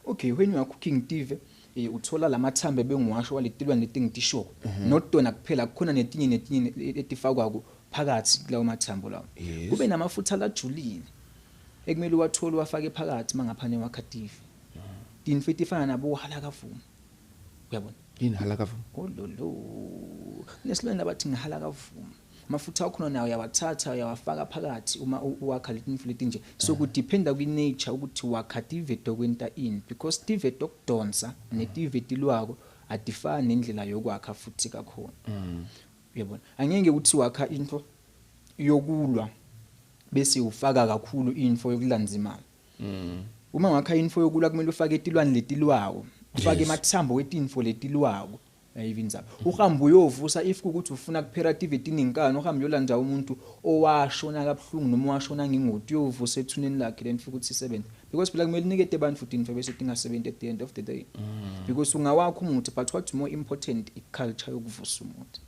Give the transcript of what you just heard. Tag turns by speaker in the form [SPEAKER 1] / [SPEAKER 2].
[SPEAKER 1] Okay, when you are cooking tive, uthola lamathambo ebengiwasho waletilwane letingitishoko, not tona kuphela, kukhona netinye netinye etifakwako phakathi kulawo mathambo lawo. Kube namafutha lajulile ekumele uwathole, uwafake phakathi mangaphane wakha tive, tinto etifana nabo halakavuma, uyabona?
[SPEAKER 2] Yini halakavuma?
[SPEAKER 1] Ololo, kunesilwane abathi ngihalakavuma. Amafutha akhona nawo uyawathatha, uyawafaka phakathi uma uwakha letinto letinje. So kudependa kwi-nature ukuthi wakha tive tokwenta ini, because tive tokudonsa netive tilwako adifani nendlela yokwakha futhi kakhona, uyabona? Angeke ukuthi wakha into yokulwa bese ufaka kakhulu info yokulanza imali. Uma wakha info yokulwa, kumele ufake tilwane letilwako, ufake emathambo wetinfo letilwako, ayivinza. Uhambe uyovusa, if kukuthi ufuna kuphera tive tininkani, uhambe uyolanda umuntu owashona kabuhlungu noma owashona ngengoti, uyovusa ethuneni lakhe lento ukuthi isebenze, because phela kumele unikete abantu futhi info bese tingasebenzi at the end of the day, because ungawakho umuthi, but what's more important, i-culture yokuvusa umuthi.